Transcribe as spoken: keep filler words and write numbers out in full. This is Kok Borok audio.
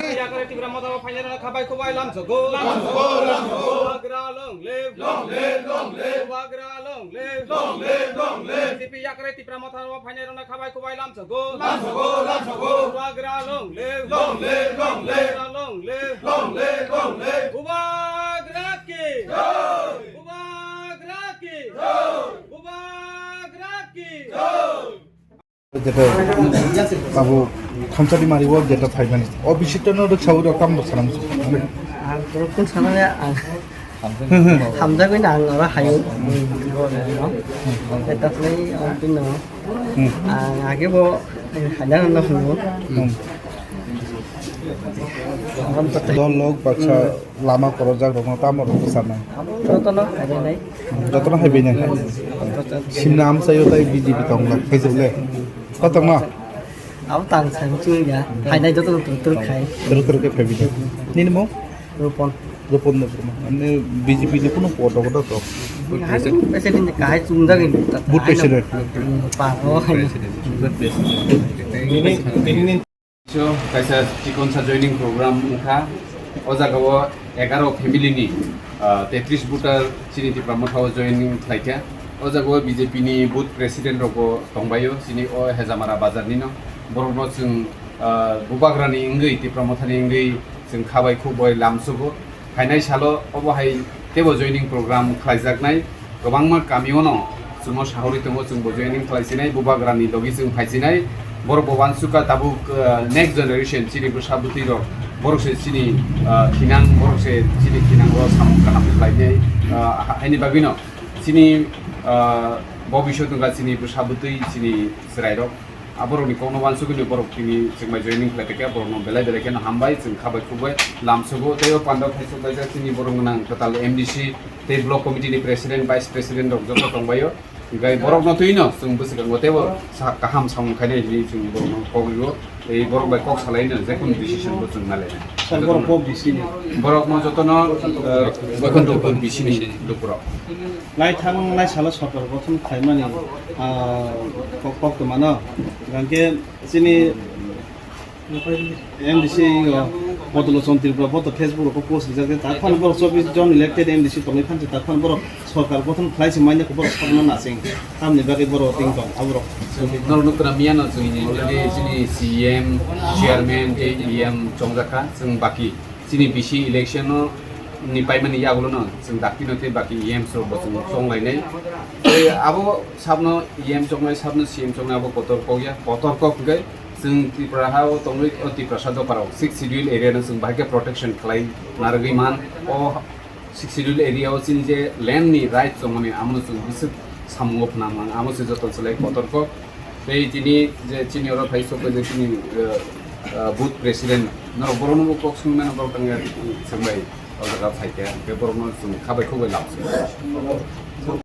Yakre Tipra Motha o phainai rok khabai khubai lamsogo. Lamsogo, lamsogo. Bubagra long live. Long live, long live. Bubagra long live. Long live, long live. B J P yakre Tipra Motha o phainai rok khabai khubai lamsogo. Lamsogo, lamsogo. Bubagra long live. Long live, long live. Bubagra long live. Long live, long live. Bubagra ki. Jai. Bubagra ki. Jai. Bubagra ki. Jai. Jeta abo thamsani mari o jeta phaimani. O bisito no rwksawi rok tamo sanam. Ang rukun sananya ang hamjagwi na ang ora hayo. Eta play ang pin no. Hmm. Ang age bo hadan no hunu. Hmm. Dol lok baksa lama korojak rokno tamo rok bwcharnai. Jotono haibainai. Jotono haibainai. Simna amchaio tai B J P tongla khaijokle. Kotorma? Abo tang sang chungya. Hainai jotono tur tur khai. Tur tur khe phaibainai. Nini mung? Rupon. Rupon Debbarma. Ani B J P ni kuno podo kodo to? Hai president kahai chungjak ini. Booth president. Pa ho. President. Booth president. Nini, nini So, kaisa chikonsa joining program wngkha. O jagao egaro family ni, ah, tetris voter chini Tipra Motha o joining khlaikha. O jagao B J P ni booth president rokbo tongbaio, chini o Hejamara bazar nino. Borokno chwng, ah, Bubagrani wngwi, Tipra Mothani wngwi chwng khabai khukbai lamsugo. Phainai salo obo hai teibo joining program khlaijaknai, kwbangma kamiono chwngno sahorwi tongo, chwngbo joining khlaisinai, Bubagrani logi chwng phaisinai. Borokbo uansukha tabuk, uh, next generation chini bwsa bwtwi rok, borok se chini, uh, thinang, borok se chini thinango samung kaham khlainai, uh, ha-, haini bagwino chini, uh, bobisot wngkha chini bwsa bwtwi chini chwrairok. Aborokni kokno uansugwino borok tini chwngbai joining khlai tongkha, borokno belai belai kheno hambai, chwng khabai khukbai lamsugo. Tei o pandao khaisok kaisa chini borok gwnang kwtal M D C tei block committee ni president, vice president rok joto tongbaio. Hinkhe borokno twino chwng bwswkango teibo sa-, kaham samung khainai hinwi chwng borokno kok rio. Tei borok bai kok salaino je kono decision bo chwng nalainai. Sir, borok kok bisi ni? Borokno jotono, eh, Boikhondopur bisi ni lukurok. Naithang naisalo sorkar gothon khlaimani, ah, kok, koktwmano, hwnkhe chini M D C o Bodol Lochon Tripura bo to Facebook rok post rijak, je takhon borok chobbish jon elected M D C tongwi phansi, takhon borok sorkar gothon khlai se manya borok sakno nasing, tamni bagwi borok ting tong aborok. Norok nukra miyano chwngni already chini C M, chairman tei E M chongjakha, chwng baki chini bisi election o ni paimani yagulo no chwng dakti no tei baki E M rok bo chwng chonglainai. Tei abo sabno E M chongnai, sabno C M chongnai abo kotor kokya, kotor kok hwnkhe chwng Tripura ha o tongwi o Tiprasa dopharok sixth schedule area no chwng bahai khe protection khlai narwgwi man. O sixth schedule area o chini je land ni right chongmani amo no chwng bwswk samungo phwnang mang, amo se joto chwlai kotor kok. Tei tini je chini oro phai sok je chini, eh, eh, booth president norok borokno bo kok swngmano borok tangya swngbai o jaga phaikha, hwnkhe borokno chwng khabai khukbai lamsio.